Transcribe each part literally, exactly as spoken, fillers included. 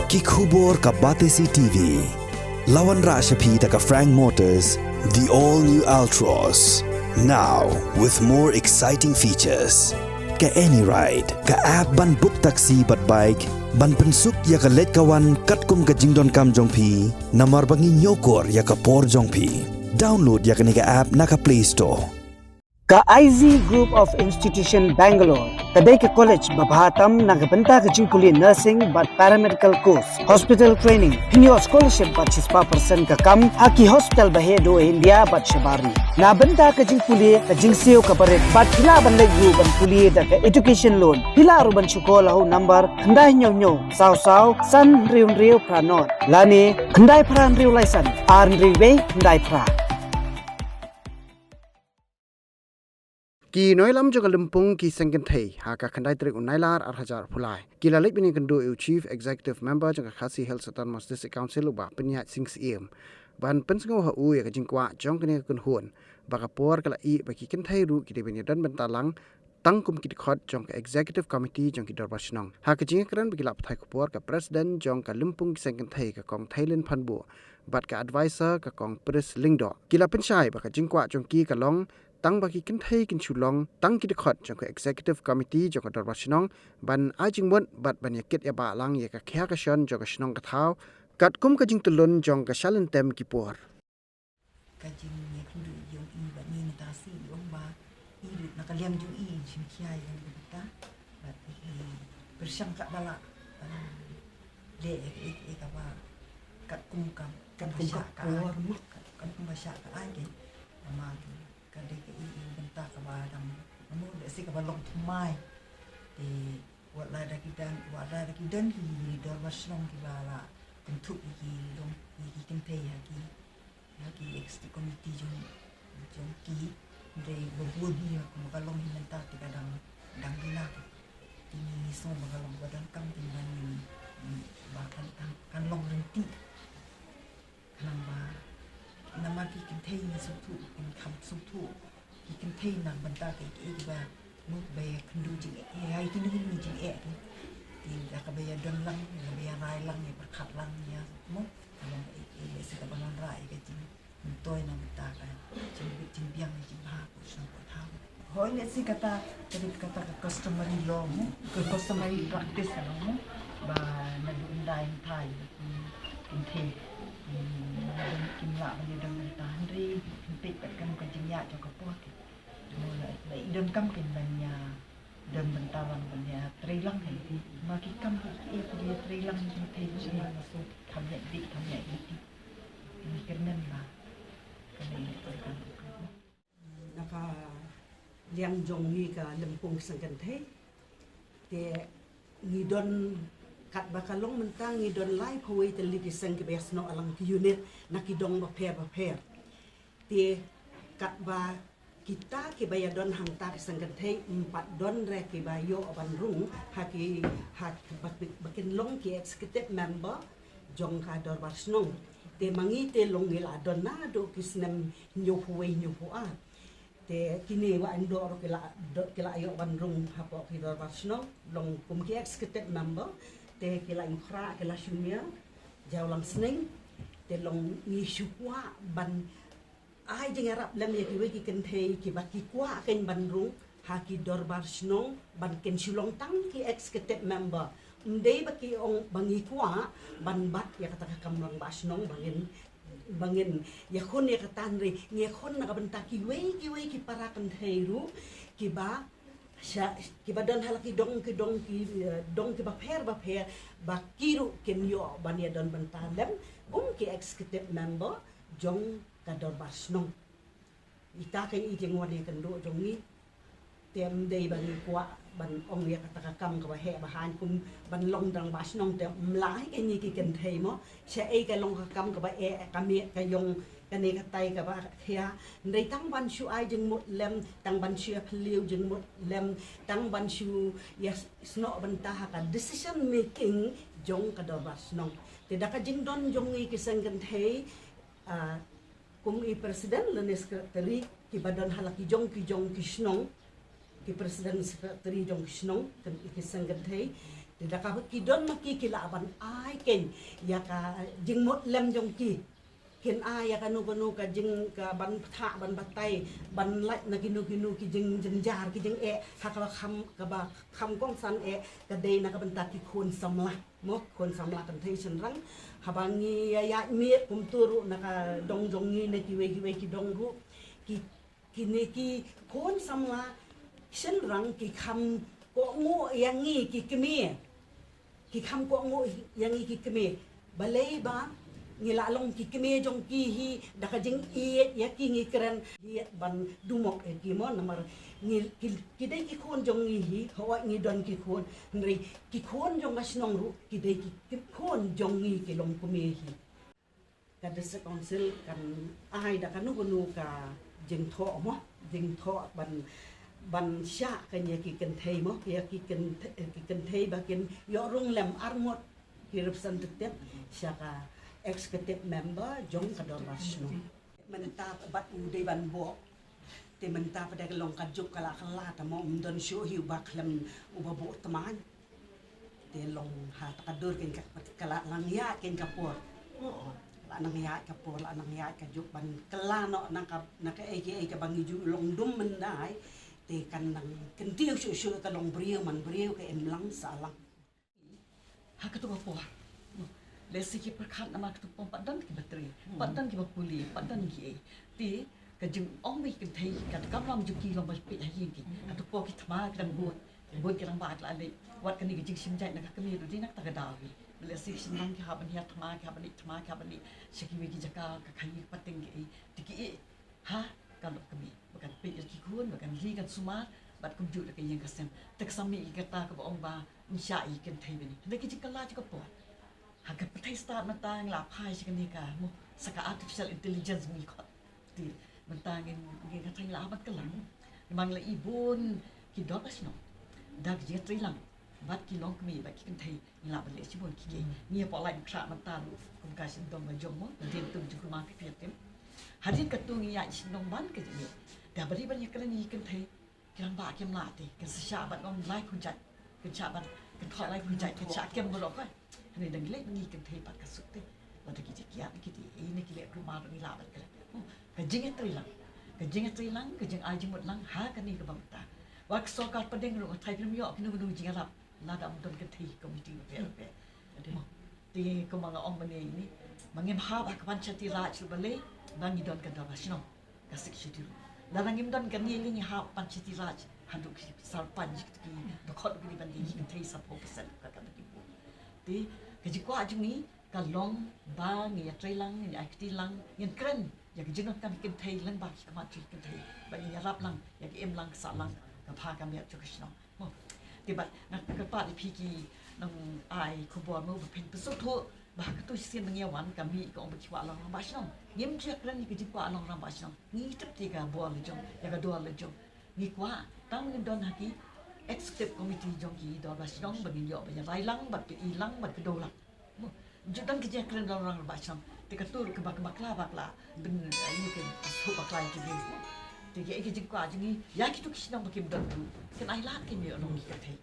Ki khubor ka Batesi T V. La wanrah sha phi da ka Frank Motors, the all new Altroz. Now with more exciting features. Ka AnyRide, ka app ban book taxi bad bike, ban pynsuk ïa ka leit ka wan katkum ka jingdonkam jong phi, namar ba ngi ñiewkor ïa ka por jong phi. Download ïa kane ka app na ka Play Store. Ka I Z Group of Institution Bangalore ka dei ka college ba bha tam na ka bynta ka jingpule nursing bad paramedical course, hospital training, pynïoh scholarship bad shispah percent ka kam ha ki hospital ba heh duh India bad shabar ri. Na bynta ka jingpule, ka jingsiew kaba rit bad phi lah ban leit ruh ban pule da ka education loan. Phi lah ruh ban shu call ha u number khyndai hynñiew hynñiew saw saw san hynriew hynriew phra nod lane khyndai phra hynriew lai san ar hynriew wei khyndai phra. Ki nongïalam jong ka lympung ki seng kynthei ha ka khyndai tarik u Nailar ar hajar arphew lai ki la leit ban ïakynduh ïa u Chief Executive Member jong ka Khasi Hills Autonomous District Council, u Bah Pynïaid Sing Syiem, ban pynsngew ha u ïa ka jingkwah jong kane ka kynhun ba ka por ka la ih ba ki kynthei ruh ki dei ban ïadon bynta lang tang kum ki dkhot jong ka Executive Committee jong ki Dorbar Shnong. Ha ka jingïakren bad ki lad pathai khubor, ka President jong ka lympung ki seng kynthei, ka Kong Thailin Phanbuh, bad ka Advisor, ka Kong Pris Lyngdoh, ki la pynshai ba ka jingkwah jong ki ka long tang ba ki kynthei kin shu long tang ki dkhot jong ka Executive Committee jong ka Dorbar Shnong, ban ai jingmut bad ban ïakit ïabah lang ïa ka khia ka shon jong ka shnong ka thaw, katkum ka jingtylli jong ka sha lyntem ki por. Ka jingïakynduh jong i bad ngi mynta shi i ong ba i ruh na ka liang jong i in shim khia ïa ka bynta bad i pyrshang katba lah, um, leh ïa ka, ïa ka, ïa kaba katkum ka, katkum ka shah ka ai, katkum ka shah ka ai, ka ma ka dei ka i, i bynta kaba dang, mo, lehse kaba long thymmai. Te wat la da ki don, wat la da ki don ki dorbar shnong kiba la kynthup ïa ki long, ïa ki kynthei ha ki, ha ki executive committee jong, jong ki. Hynrei ba bun hi, kumba ka long hi mynta te ka dang, dang duna. Te ngi sngew ba ka long ba donkam te ban, ba kan, kan, kan long lynti. Khnang ba namar ki kynthei ngi sngewthuh, kin kham sngewthuh ki kynthei na ka bynta kiei kiei kiba, mo, ba ïakynduh jingeh, ïa kynduh jingeh, ki, ki da kaba ïadon lang, da kaba ïarai lang, ïapyrkhat lang, ïa, mo, ka long kiei kiei, lehse kaba wanrah ïa ka jingmyntoi na ka bynta ka jingbit jingbiang, ka jingbha ka shnong ka thaw. Hooid, lehse kata, kata, kata ka customary law, mo, ka customary practice, mo, ba naduh hyndai hynthai, hmm, kynthei, hmm, kim lah ban ïadon bynta, hynrei peit pat ka, ka jingïaid jong ka por te, mo, la, la i donkam kin ban ïadon bynta lang, ban ïatrei lang hi. Ma ki kam kiei kiei ki ïatrei lang, kynthei ki shu nang shu kham ïaid dih, kham ïaid dih. Ngi kyrmen ba kane ka, ka, ka Na ka liang jong ngi ka lympung ki seng kynthei, te ngi don, katba ka long mynta, ngi don laiphew wei tylli ki seng kiba ïasnoh lang, ki unit na ki dong bapher bapher. Te katba kita kiba ïadon hangta ki seng kynthei, ym pat don re kiba ïoh ban rung ha ki, ha ki, ba, ba kin long ki executive member jong ka dorbar shnong. Te ma ngi te long ngi la don naduh ki snem hynñiewphew wei hynñiewphew ar. Te kine ba yndoh ruh ki la, ki la ïoh ban rung hapoh ki dorbar shnong, long kum ki executive member. Te ki la ïuh khrah, ki la shu mih jaw lang sneng. Te long ngi shu kwah ban ai jingïarap lem ïa kiwei ki kynthei kiba ki kwah kein ban rung ha ki dorbar shnong, ban kin shu long tang ki executive member. Ym dei ba ki ong ba ngi kwah ban bat ïa kata ka kam rangbah shnong, ba ngin, ba ngin ïakhun ïa kata, hynrei ngi ïakhun na ka bynta kiwei kiwei ki para kynthei ruh kiba sha, kiba don ha la ki dong, ki dong, ki, eh, dong kiba pher bapher, ba ki ruh kin ïoh ban ïadon bynta lem kum ki executive member jong ka dorbar shnong. Ita ka i jingwan ïakynduh jong ngi. Te ym dei ba ngi kwah ban ong ïa kata ka kam kaba heh ba haiñ kum ban long rangbah shnong, te ym lah hi kine ki kynthei, mo. Shaei ka long ka kam kaba eh, ka miet ka ïong, kane katai kaba khia. Hynrei tang ban shu ai jingmut lem, tang ban shu ïaphylliew jingmut lem, tang ban shu ïasnoh bynta ha ka decision making jong ka dorbar shnong. Te da ka jingdon jong ngi ki seng kynthei, ah, kum i president lane secretary kiba don ha la ki jong ki jong ki shnong, ki president secretary jong ki shnong, ki, ki seng kynthei, Te da kaba ki don ma ki, ki lah ban ai kein ïa ka jingmut lem jong ki. Kin ai ïa kano kano ka jing, ka ban pynthah, ban batai, ban lait na kino kino ki jing, jynjar, ki jingeh ha kaba kham, kaba kham kongsan eh, ka dei na ka bynta ki khun samla. Mo, khun samla kynthei shynrang, haba ngi ïa ïaid miet kumtu ruh na ka dong jong ngi, na kiwei kiwei ki dong ruh, ki, kine ki khun samla shynrang ki kham kohnguh ïa ngi ki kmie. Ki kham kohnguh ïa ngi ki kmie. Balei ba ngi la long ki kmie jong ki hi, da ka jingïeit ïa ki ngi kren, ïeit ban dumok ïa ki mo, namar ngi, ki, ki dei ki khun jong ngi hi, hooid ngi don ki khun, hynrei ki khun jong ka shnong ruh ki dei ki, ki khun jong ngi ki longkmie hi. Ka District Council kan ai da kano kano ka jingthoh mo, jingthoh ban, ban shah kein ïa ki kynthei mo, ïa ki kynthei, ki kynthei ba kin ïoh rung lem ar ngut ki representative sha ka executive member jong ka dorbar shnong. Mynta bad u dei ban bok, te mynta pat da ka long ka juk ka la kylla, te mo ym don shuh hi uba khlem, uba buh tmaiñ. Te long ha ta ka dur kein ka, ka la nang ïaid kein ka por. La nang ïaid ka por, la nang ïaid ka juk ban kylla noh na ka, na kaei kaei kaba ngi ju long dum myndai. Te kan nang kyntiew shuh shuh ka longbriew manbriew, ka imlang sahlang. Ha katu ka por, lehse ki pyrkhat namar katu ka por pat don kiba trei, pat don kiba pule, pat don kiei. Te ka jingong ba ki kynthei, ka kamram jong ki long ba peit ha ïing ki. Katu ka por ki thma ki dang bun, ki bun ki rangbah ki la leit. Wat kane ka jingshim jait na ka kmie ruh dei na kata ka daw hi. Lehse ki shynrang ki hap ban hiar thma, ki hap ban leit thma, ki hap ban leit sha kiwei ki jaka, ka khaii ka pateng kiei. Te kiei ha ka longkmie ba kan peit ïa ki khun, ba kan ri kan sumar bad kumjuh da ka ïing ka sem. Te ka sa mih ïa kata kaba ong ba ym shah ïa ki kynthei bad ngi. Hynrei ka jingkylla jong ka por, ha ka pyrthei stad mynta ngi la phai sha kane ka, mo, sa ka artificial intelligence ngi khot. Te mynta ngin, ngin, kata ngi la hap ban kylla. Namar ngi la i bun ki dorbar shnong da ka jingïatreilang bad ki longkmie bad ki kynthei. Ngi lah ban leh shibun ki kiei. Ngi hapoh Laitumkhrah mynta ruh kum ka shyndong ka jong mo, ka dien tum jong kumne phi phi tim. Hadien katu ngi ïaid shyndong ban ka jingeh. Da ba dei ban ïakren ïa ki kynthei, ki rangbah kim lah te, kin sa shah ban ong laiphew jait, kin shah ban, kin thoh laiphew jait, kin shah kem baroh ka. Hynrei da ngi leit ngi kynthei pat ka suk te. Lada ki jingkiad ki dei ei ne ki leh kumar ngi lah ban kren. Ka jingïatreilang, ka jingïatreilang, ka jingai jingmut lang ha kane kaba mynta. Wat ka sorkar pdeng ruh nga tharai phim ïoh kino kino jingïarap lada ym don kynthei ha ki komiti bapher bapher. Te kumba nga ong mynne ine, ma ngim hap ha ka Panchayati Raj ruh balei, ba ngi don ka dorbar shnong, ka Sixth Schedule. Lada ngim don kane lei ngi hap Panchayati Raj haduh ki sarpanch, ki dkhot ruh ki dei ban dei ki kynthei saphew percent ka, ka dei ki bun. Te ka jingkwah jong ngi ka long ba ngin ïatreilang, ngin ïai kti lang, ngin kren ïa ka jingdonkam ki kynthei lyngba ki khmat jong ki kynthei, ba ngin ïarap lang ïa ka imlang ka sahlang, ka bha ka miat jong ka shnong. Mo. Te bad nga kyrpad ïa phi ki nongai khubor mo ba phin pynsngewthuh ba ha katu shisien ba ngi ïa wan ka mih ka ong ba ki kwah long rangbah shnong. Ngim ju ïakren ïa ka jingkwah long rangbah shnong. Ngi tip te ka bor la jong, ïa ka dor la jong. Ngi kwah tang ngin don ha ki executive committee jong ki dorbar shnong ba ngin ïoh ban ïalai lang, ban pyni lang, ban kdew lang. Mo, ju don ki jingkren lang rangbah shnong. Te katu ruh kaba, kaba bakla bakla. Pyn, eh, ïa ki shu bakla ïa ki briew. Te kiei ki jingkwah jong ngi ïa kitu ki shnong ba kim don ruh, kin ai lad kin ïoh rung ki kynthei.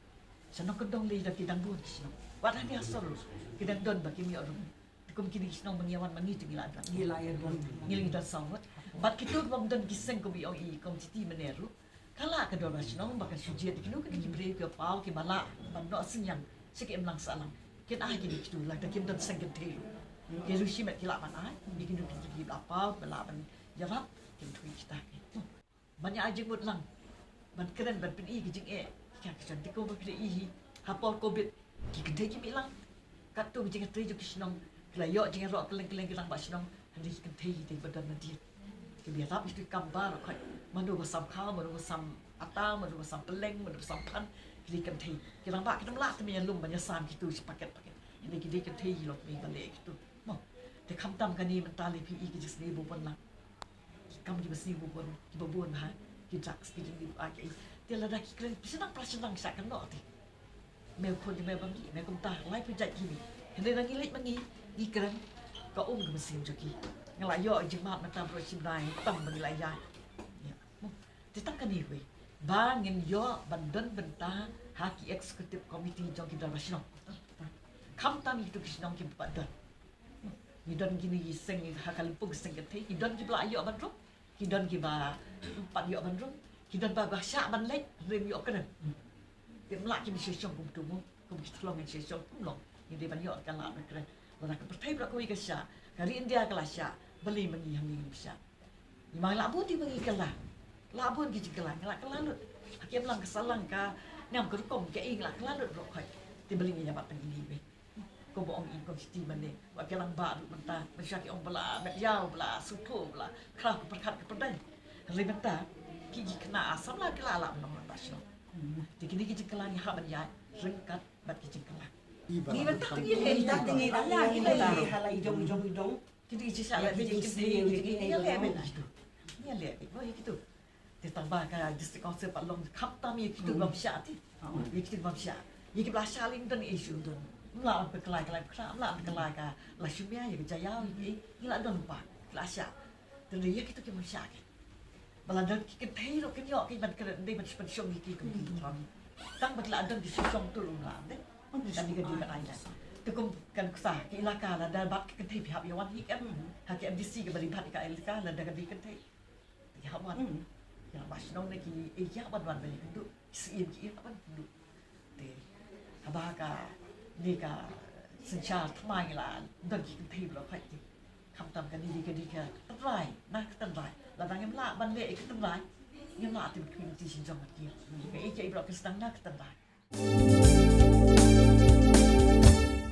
Sha nongkyndong lei da ki dang bun ki shnong. Wat hangne ha Sor ruh ki dang don ba kim ïoh rung. Te kum kine ki shnong ba ngi ïa wan ma ngi te ngi la don. Ngi la ïa don. Ngi la ïa don saw ngut. Bad kitu kibym don ki seng kum i ong i kum Siti mynne ruh, ka lah ka dorbar shnong ba kan shu jied ïa kino kino ki briew kiba paw kiba lah ban noh synñiang sha ka imlang sahlang. Kin ai kine kitu lada kim don seng kynthei ruh. Ki ruh shimet ki lah ban ai ïa kino kino kiba lah paw, ba lah ban ïarap, kin thung kita ki. Ban ïa ai jingmut lang, ban kren, ban pyni ka jingeh, ki ka, ki ka, te kumba phi da i hi ha por Covid, ki kynthei kim ïalang. Katto ka jingtrei jong ki shnong, ki la ïoh jingïaroh kylleng kylleng ki rangbah shnong. Hynrei ki kynthei ki dei ba don nadien, kiba ïarap ïa ki kam baroh khoit. Mano ba sam khaw, mano ba sam ata, mano ba sam pylleng, mano ba sam phan, ki dei kynthei. Ki rangbah kim lah te ban ïalum ban ïasam kitu shi paket paket. Hynrei ki dei kynthei ki long kiba leh kitu. Mo, te khamtam kane mynta lei phi i ki jingsniew ba bun lang. Ki kam kiba sniew ba bun, kiba bun ha ki drugs, ki jingmut, ah, ki, te lada ki kren, phi shu nang, phi shu nang, sha kan noh te. Me u khun jong me bym dei, me kumta, lai phi jait kine. Hynrei lada ngi leit ma ngi, ngi kren, ka um ka mynsiem jong ki. Nga la ïoh jingmut mynta baroh shi bnai tam ba ngi la ïaid. Ïa. Te tang kane kawei ba ngin ïoh ban don bynta ha ki executive committee jong ki dorbar shnong. Khamtam ïa kito ki shnong kiba pat don. Ngi don kine ki seng ha ka lympung seng kynthei, ki don kiba la ïoh ban rung, ki don kiba ym pat ïoh ban rung, ki don ba, ba shah ban leit, hynrei ym ïoh kren. Te ym lah kin shisha shong kumto mo, kum ki thlong kin shisha shong kumno. Ngi dei ban ïoh ka lad ban kren. Lada ka pyrthei baroh kawei ka shah, ka ri India ka la shah, balei ma ngi hangne ngim shah? Ngi ma ngi lah bun te ba ngi kylla. Lah bun ki jingkylla, ngi lah kylla lut. Ha ki imlang ka sahlang, ka niam ka rukom, kaei ngi lah kylla lut baroh khoit. Te balei ngin ïa bat tang ine iwei? Kumba ong i kong Siti mynne, wat kylla ba ruh mynta, mynshuwa ki ong ba la met ïaw, ba la sngewthuh, ba la khraw ka pyrkhat ka pyrdaiñ. Hynrei mynta ki, ki khynnah samla ki la lah ban long rangbah shnong. Te kine ki jingkylla ngi hap ban ïaid ryngkat bad ki jingkylla. Ngi mynta te ngi leh, ngi mynta te ngi leh, ngi leh ha la i dong i dong i dong. Kito ki jingshah leh, kito ki jingshah leh, kito ki jingshah leh, kito. Te tang ba ka District Council pat long khamtam ïa kito bym shah te. Ïa kito bym shah. Ïa kiba la shah lei don issue, don. Ym lah ban pynkylla ka lai pynkylla, ym lah ban pynkylla ka la shim ïa, ïa ka jaiaw, ïa ki, ïa la don pa, ki la shah. Te ïa kito ki bym shah ki. Ba la don ki kynthei ruh kin ïoh ki ban kren, dei ban shu pynshong ïa ki kum ki thrang. Tang ba ki la don ki shu shong tur ym lah, dei. Kan ïa ka dei ban ai na. Te kum kan ksa ki elaka, lada bat ki kynthei phi hap ïa wan hi em. Ha ki M D C kiba dei bat ïa ka elaka, lada ka dei kynthei. Ki hap wan. Ki hap wan shnong ne ki, eh, ki hap wan wan ban ïakynduh. Ki siem ki hap wan kynduh. Te haba kane ka synshar thymmai ngi la don ki kynthei baroh khoit te. Khamtam kane dei ka dei ka tynrai, na ka tynrai. Lada ngim lah ban leh ïa ka tynrai, ngim lah te ban khmih lynti sha jong ka. Kaei kaei baroh kan sdang na ka tynrai.